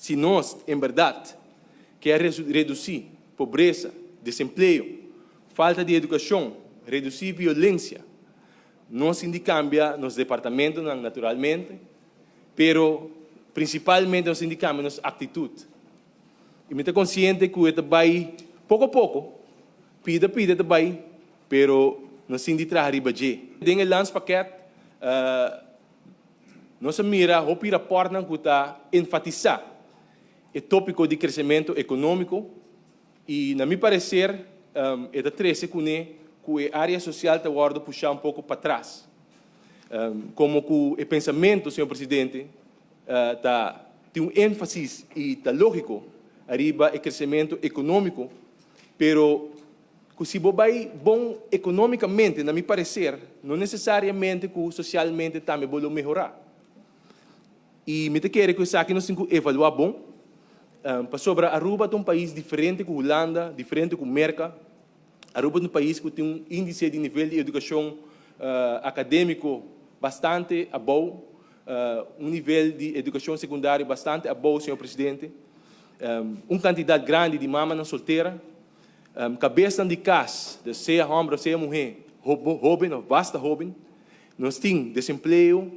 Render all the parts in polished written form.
Si nos, en berdad, kier reduci pobresa, desempleo, falta di educacion, reduci violencia, nos tin di cambia nos departamento naturalmente, pero principalmente nos tin di cambia nos actitud. Y mi ta consciente cu ta bay poco poco, pida pida ta bay, pero nos tin di traha riba dje. Den e landspakket, nos a mira hopi rapportnan cu ta enfatisa e topico di crecemento economico y, na mi parecer, e ta trece cu e area social ta wordo pusha un poco pa atras. Como cu e pensamento, señor presidente, ta tin un enfasis y ta logico ariba e crecemento economico, pero cu si bo bay bon economicamente, na mi parecer, no necesariamente cu socialmente tambe bo lo mehora. Y mi ta kere cu esaki nos tin cu evalua bon, pasobra Aruba ta un pais diferente cu Hulanda, diferente cu Merca. Aruba ta un pais cu tin un indice di nivel di educacion academico bastante abou, un nivel di educacion secundario bastante abou, señor presidente, un cantidad grandi di mamanan soltera, cabesnan di cas, di sea homber of sea muher, hoben of basta hoben, nos tin desempleo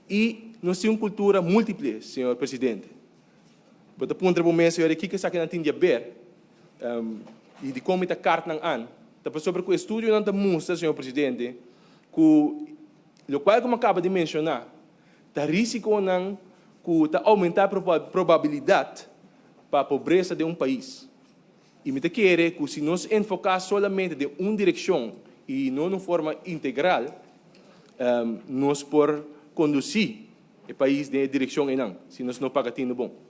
y nos tin un cultura multiple, señor presidente. Bo ta puntra bo mes, señor, kico esaki nan tin di haber y di con mi ta kaart nan aan? Ta pasobra cu estudionan ta mustra, señor presidente, cu locual cu mi a caba di menciona ta risiconan cu ta aumenta probabilidad pa pobresa den un pais. Y mi ta kere cu si nos enfoca solamente den un direccion y no den un forma integral, nos por conduci e pais den e direccion eynan, si nos no paga tino bon.